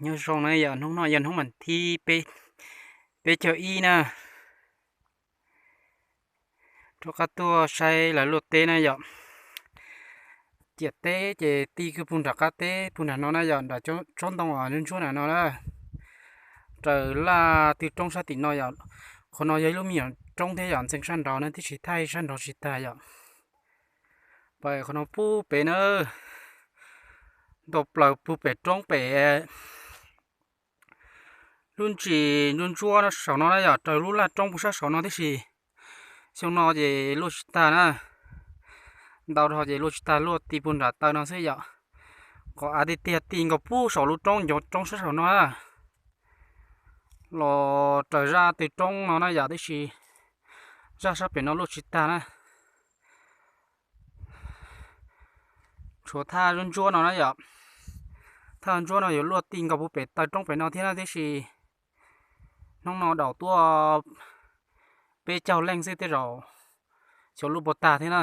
Nyob zoo na yom, hnub no yog hnub vas thib peb caug ib na. Rov qab tuaj saib lawv luaj teb na yom. Ciam teb ces ti kwj pug nram qab teb pug nram no na yom, nram tsob ntoo ntsuab ntsuab nram no na. Raws laj tw roob sab tim no yom. Qhov no yog ib lub me nyuam roob thiab yom, ntxeev sab nraud na, tib si thaij sab nraud tsis tag yom. Pais qhov no pub pem na, ntau plaws pug pem roob pem lub ntsis ntsuab ntsuab saum no na yom, raws lub laj roob pug sab saum no tib si. Xyoo no ces luaj tsis tag na, ntau dhau ces luaj tsis tag, luaj ti pug nram taw no xwb yom. Qhov av tiag tiag ti nkaus pug saum lub roob ncov roob sab saum no na, los raws zaj tw roob no na yom, tib si zaj sab pem no luaj tsis tag na. Tshuav thaj ntsuab no na yom, thaj ntsuab no yuav luaj ti nkaus pug pem taw roob pem no thiab na, tib si hnub no daum tuaj peb caug leej xwb tej zaum xyov luaj puas tag thiab na.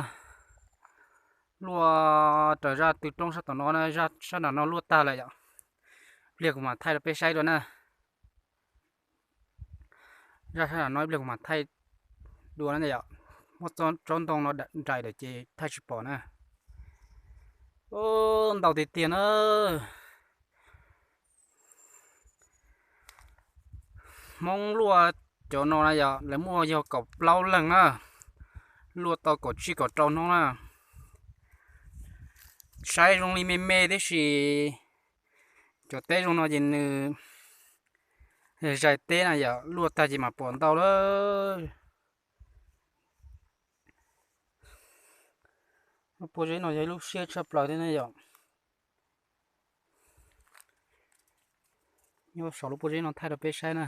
Luaj raws zaj tw roob sab tom no, sab nram no luaj tag lawm yom. Pliag kuv mam thaij rau peb saib dua na. Zaj sab nram no ib pliag kuv mam thaij dua na yom. Muab tsob ntoo no nraim lawm ces thaij tsis pom na. Ntau tiag tiag na. Hmoob luaj cov no na yom, lawv muaj yog kaum plaub leeg na, luaj tau kaum tsib kaum rau hnub na. Saib zoo li me me tib si, cov teb zoo no ces nws zais teb na yom, luaj tag ces mam pom ntau lawm. Lub pob zeb no yog ib lub siab tshaj plaws thiab ne yom. Nyob saum lub pob zeb no thaij rau peb saib na.